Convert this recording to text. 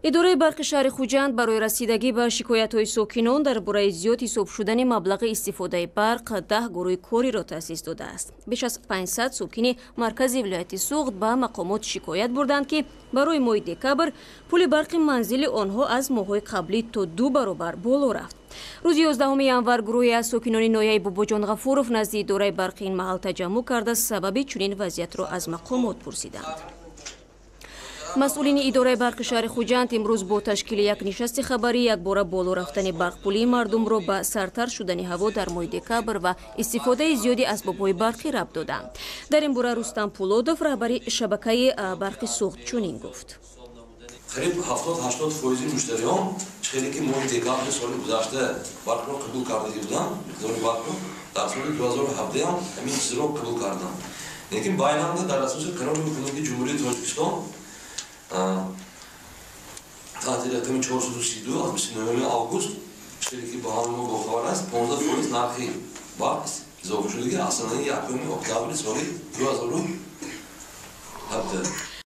Идораи барқи шаҳри Хуҷанд барои расидагӣ ба шикоятҳои сокинон дар бораи зиёд ҳисоб шудани маблағи истифодаи барқ 10 гурӯҳи кориро таъсис додааст. Беш аз 500 сокини маркази вилояти Суғд ба мақомот шикоят бурданд, ки барои моҳи декабр пули барқи манзили онҳо аз моҳҳои қаблӣ то 2 баробар боло рафт. Рӯзи 11 январ гурӯҳе аз сокинони ноҳияи Бобоҷон Ғафуров назди идораи барқи ин маҳал таҷаммӯъ карда, сабаби чунин вазъиятро аз мақомот пурсиданд. Масъулини идораи барқи шаҳри Хуҷанд имрӯз бо ташкили як нишасти хабарӣ якбора боло рафтани барқпулии мардумро ба сартар шудани ҳаво дар моҳи декабр ва истифодаи зиёди асбобҳои барқӣ рабт доданд. Дар ин бора Рустам Пулодов, раҳбари шабакаи барқи Суғд, чунин гуфт. Қариб 70-80 фоизи муштариён, хеле ки моҳи декабри соли гузашта барқро қабул кардагӣ буданд, миқдори барқро дар соли 2017 ҳам ҳамин чизро қабул карданд. Лекин байнанда дар асоси қарори ҳукумати Ҷумҳурии Тоҷикистон таҳти рақами 432 аз 29 август, хеле ки ба ҳама мо бохабар аст, 15 фоиз нархи барқ изофа шудагӣ аз санаи 1 октябри соли 2017.